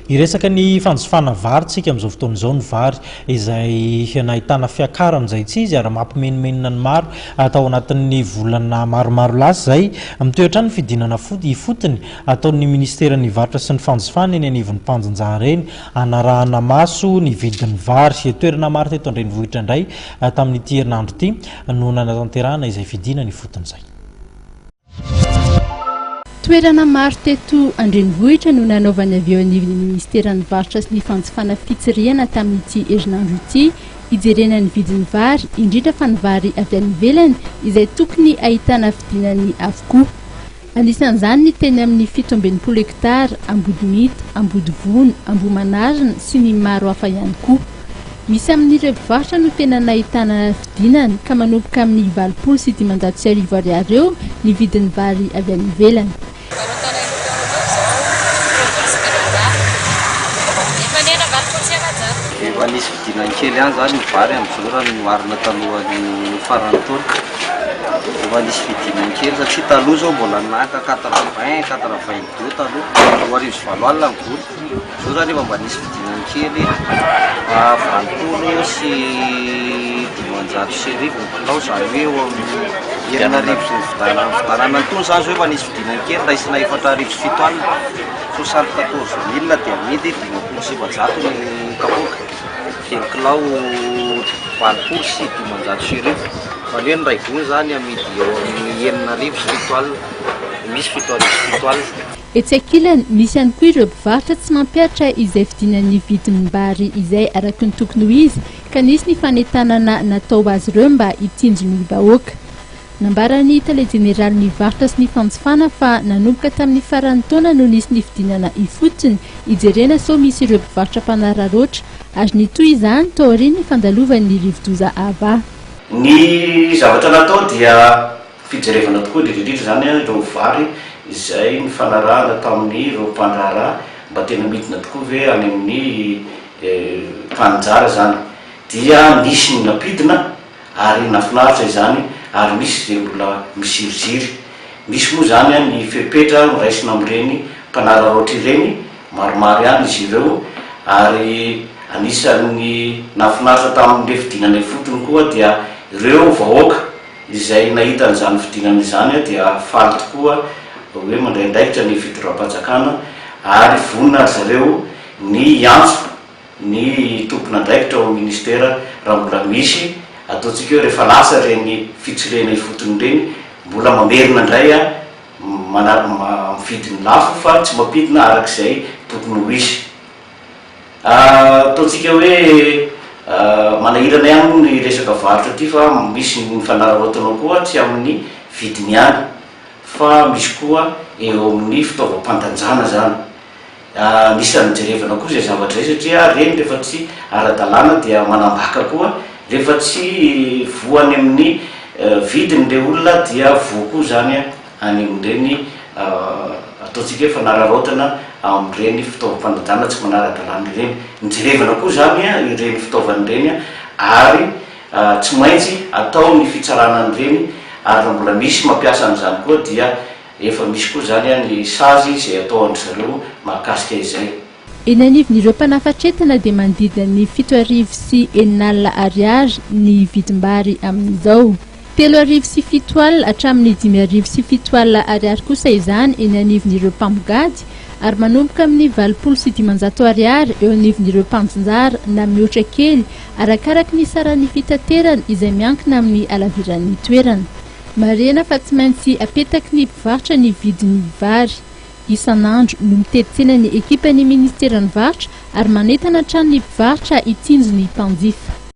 Hiresaka ny fanjifana vary tsika amin'izao fotoana izao, ny vary izay nahitana fiakarana izay tsy izy ary mampimenomenona ny maro tao anatin'ny volana maromaro lasa izay. Mitohy hatrany ny fidinana ifotony ataon'ny minisiteran'ny varotra sy ny fanjifana eny anivon'ny mpanjinjara eny hanarahana maso ny vidin'ny vary. Toerana maro teto an-drenivohitra indray tamin'ity herinandro ity no nanatanterahana izay fidinana ifotony izay. Toerana maro teto an-drenivohitra no nanaovan'ny avy eo anivon'ny minisiteran'ny varotra sy ny fanjifana fitsirihana tamin'ity herinandro ity hijerena ny vidin'ny vary, indrindra fa ny vary avy any ivelany izay tokony ahitana fidinany avokoa. Anisan'izany ny teny amin'ny 67 hektara, Ambodimita, Ambodivona, Ambohimanarina sy ny maro hafa ihany koa. Misy amin'ireo mpivarotra no tena nahitana fidinana ka manomboka amin'ny 1580 ariary eo ny vidin'ny vary avy any ivelany. Efa nisy fidinany kely ihany izany ny vary amin'izao raha ny oharina talohan'ny faran'ny taona. Efa nisy fidinany kely satria taloha izao mbola naka quatre-vingt, quatre-vingt-deux taloha, 2800 ny gony. Izao izany efa mba nisy fidinany kely, 1580 ny kilao, izany hoe eo amin'ny 6000 sy ny fidanana fidanana an'itony izany izao efa nisy fidinany kely, raisina 4700, 74 mille dia amidy 450 ny kapoaka, dia ny kilao 1580, izany hoe ny iray gony izany amidy eo amin'ny 6700, misy 7700. Etsy ankilany, misy ihany koa ireo mpivarotra tsy mampihatra izay fidinan'ny vidim-bary izay araka ny tokony ho izy ka nisy ny fanentanana natao ho azy ireo mba hitsinjo ny vahoaka. Nambaran'ny tale jeneralin'ny varotra sy ny fanjifana fa nanomboka tamin'ny faran'ny taona no nisy ny fidinana ifotony hijerena sao misy ireo mpivarotra mpanararaotra ary nitohy izany taorian'ny fandalovan'ny rivodoza Ava. Ny zavatra natao dia Fijerevana tokoa indrindra indrindra izany ireo vary izay nifanarahana tamin'ireo mpandraharaha mba tena midina tokoa ve any amin'ny mpaninjara izany dia nisy ny nampidina ary nafinaritra izany ary misy izay mbola miziriziry. Misy moa izany ny fepetra noraisina amin'ireny mpanararaotra ireny, maromaro ihany izy ireo ary anisan'ny nahafinaritra tamin'ilay fidinana ifotony koa dia ireo vahoaka Izay nahita an'izany fidinana izany dia faly tokoa hoe mandray andraikitra ny fitondram-panjakana ary vonona ry zareo ny hiantso ny tompon'andraikitra ao amin'ny ministera raha mbola misy ataontsika hoe rehefa lasa ireny fitsirihana ifotony ireny mbola mamerina indray mividy ny lafo fa tsy mampidina araka izay tokony ho izy. Ataontsika hoe manahirana ihany moa ny resaka varotra ity fa misy ny fanararaotana koa tsy amin'ny vidiny ihany fa misy koa eo amin'ny fitaovam-pandanjana izany. Anisan'ny jerevana koa izay zavatra izay satria ireny rehefa tsy ara-dalàna dia manambaka koa, rehefa tsy voa any amin'ny vidiny ilay olona dia voa koa izany any amin'ireny ataontsika hoe fanararaotana amin'ireny fitaovam-panajana tsy manara-dalàna ireny. Ny jerevana koa izany ireny fitaovana ireny ary tsy maintsy atao ny fitsarana an'ireny ary raha mbola misy mampiasa an'izany koa dia efa misy koa izany ny sazy izay atao an-dry zareo mahakasika izay. Eny anivon'ireo mpanafatr'entana dia manodidina ny 6006 ariary ny vidim-bary amin'izao. 3700 hatramin'ny 5700 ariary kosa izany eny anivon'ireo mpamongady ary manomboka amin'ny 580 ariary eo anivon'ireo mpantsinjara na mihoatra kely arakaraky ny saran'ny fitaterana izay miankina amin'ny halaviran'ny toerana. Marihina fa tsy maintsy apetaky ny mpivarotra ny vidin'ny vary. Isan'andro no mitety tsena ny ekipan'ny ministeran'ny varotra ary manentana hatrany ny mpivarotra hitsinjo ny mpanjifa.